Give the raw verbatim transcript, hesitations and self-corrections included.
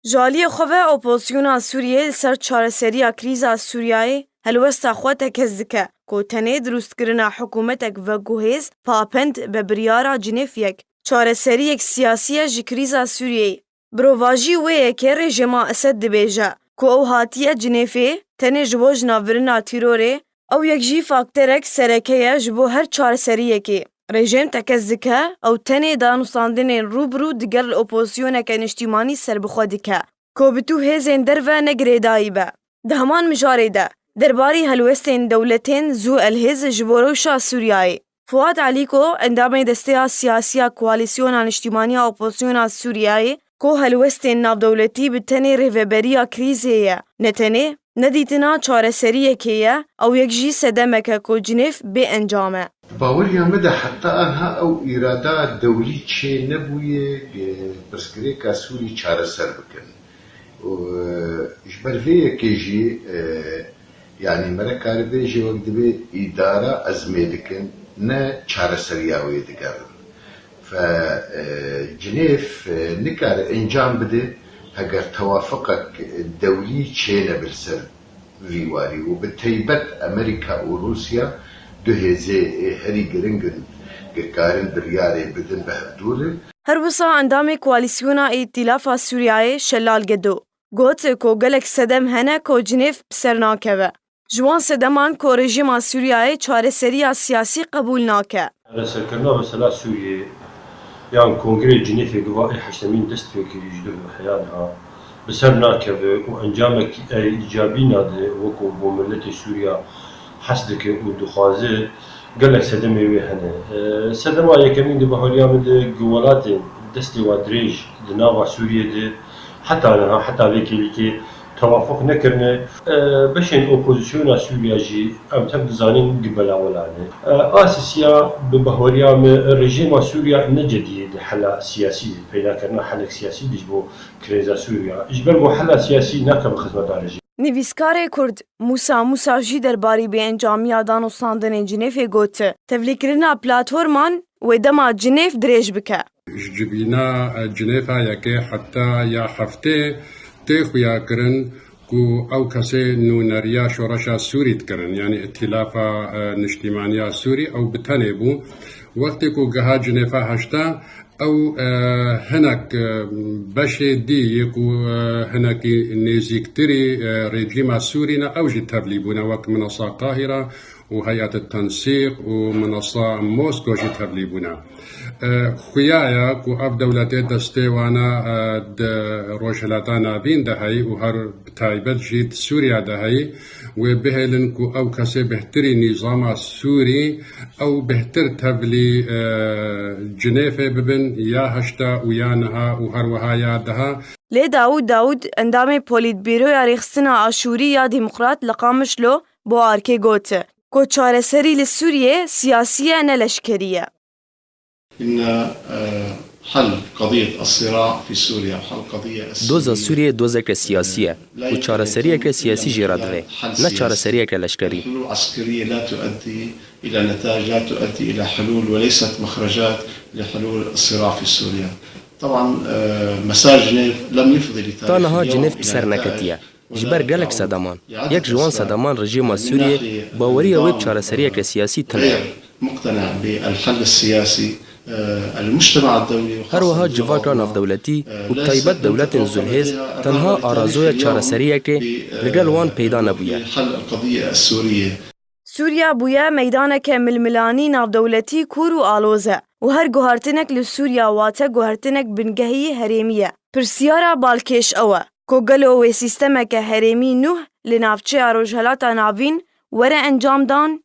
Ji aliyê xwe ve opozisyona Sûriyeyê li ser çareseriya krîza Sûriyeyê helwesta xwe tekez dike ku tenê dirustkirina hikûmetek veguhêz, papend be biryara Cinêf yek, çareseriyek siyasî ye ji krîza Sûriyeyê. Birovajî wê yekê rejîma Esed dibêje ku ew hatiye Cinêfê tenê ji bo jinavbirina tîrorê, ew yek jî fakterek sereke ye ji bo her çareseriyekê. Rejîm tekez dike, ew tenê danûstandinên rû bi rû digel opozisyoneke niştîmanî serbixwe dike, ku bi tu hêzên derve ne girêdayî be. Di heman mijarê de, derbarî helwestên dewletên zû elhêz ji bo rewşa Sûriyeyê, Fuat Alîko, endamê desteya siyasî ya Koalîsyona Niştîmaniya Opozisyona Sûriyeyê, ku helwestên navdewletî bi tenê rêveberiya krîzê ye, ne tenê, nedîtina çareseriyekê ye, ew yek jî sedemeke ku Cinêv bê encam e. Di baweriya me de heta anha ew îrada dewlî çê nebûye, e, pirsgirêka Sûrî çareser bikin. Û, e, ji ber vê yekê jî, e, yanî mere karibêjê wek dibê îdara ezmê dikin, ne çareseriya wê digerin. Fe, e, Cinêv, e, nikare encam bide heger tewafiqek dewlî çênebe li ser vî warî û bi teybet Amerîka û Rûsya du hêzê, e, herî giring in, dikarin biryarê bidin bi hevdû re. Her wisa endamê Koalîsyona Îtîlafa Sûriyeyê Şelal Gedo got ku gelek sedem hene ku Cinêv bi ser nakeve. Ji wan sedeman ku rejîma Sûriyeyê çareseriya siyasî qebûl nake. Çareserkirina mesela Sûriyê yan Kongrê Cinêfê giva ê heştemîn dest pê kirî ji duh heya niha bi ser nakeve û encamekî ey îcabî nade wekû bo miletê Sûriya hes dike û dixwaze gelek sedemê wê hene. E, sedema yekemîn di bahoriya min de ku welatên destê wa dirêj di nava Sûriyê de heta niha, heta vê kêlîkê tewafuq nekirine. E, beşên opozisyona Sûriya jî em tev dizanin ku belawela ne. E, asisiya bi bahoriya min rejîma Sûriya ne cediyê di hela siyasî de, peydakirina helek siyasî de ji bo krêza Sûriya. Ji ber ku hela siyasî nake bi xizmeta rejîmê. Nivîskarê Kurd Musa Musa jî derbarî bêencamiya danûstandinên Cinêfê got, tevlîkirina platforman wê dema Cinêf dirêj bike. Ji civîna, e, Cinêfa yekê heta ya heftê tê xuya kirin ku ew kesê nûneriya şoreşa Sûrî dikirin, yanî Îtîlafa, e, Niştîmaniya Sûrî, ew bi tenê bû. Wextê ku giha Cinêfa heşta, ew, e, hinek, e, beşê dî yê ku, e, hinekî nêzîktirî, e, rejîma Sûrî ne, ew jî tevlî bûne, wek Minasa Qahîra û Heyet Tensîq û Minasa Mosko jî tevlî bûne. E, xuya ye ku ev dewletê destê wane, e, di Rojhilata Navîn de heyî û her bi taybet jî di Sûriya de heyî, wê bihêlin ku ew kesê bêhtirî nîzama Sûrî, ew bêhtir tevlî, e, Cinêfê bibin, ya heşta û ya niha û her wiha ya deha. Lê Dawûd Dawûd, endamê Polîtbîroya Rêxistina Aşûrî ya Demokrat li Qamişlo, bo Arkê got ku çareserî li Sûriyê siyasî ye, ne leşkerî ye. إن، آه، حل قضية الصراع في سوريا وحل قضية السورية Doza Sûriyê dozeke siyasî ye û çareseriyeke siyasî jê re divê, ne çareseriyeke leşkerî. الحلول العسكرية لا تؤدي إلى نتائج، لا تؤدي إلى حلول، وليست مخرجات لحلول الصراع في سوريا. طبعا، آه، مسار جنيف لم يفضي لتاريخ Ta niha اليوم Cinêv bi إلى ser نتائج. Neketiye. Ji ber gelek sedeman, yek ji wan sedeman rejîma Sûriyê baweriya wê bi çareseriyeke siyasî tune ye. غير مقتنع بالحل السياسي، آه، المجتمع الدولي وخاصة Her wiha civaka navdewletî û bi taybet dewletên zulhêz tenha arazoya çareseriyekê li gel wan peyda nebûye. بحل القضية السورية. Sûriya bûye meydaneke milmilanî navdewletî kûr û aloz e û her guhertinek li Sûriya wate guhertinek bingehî herêmî ye. Pirsiyara balkêş ew e ku gelo wê sîstemeke herêmî nûh li navçeya Rojhelata Navîn were encamdan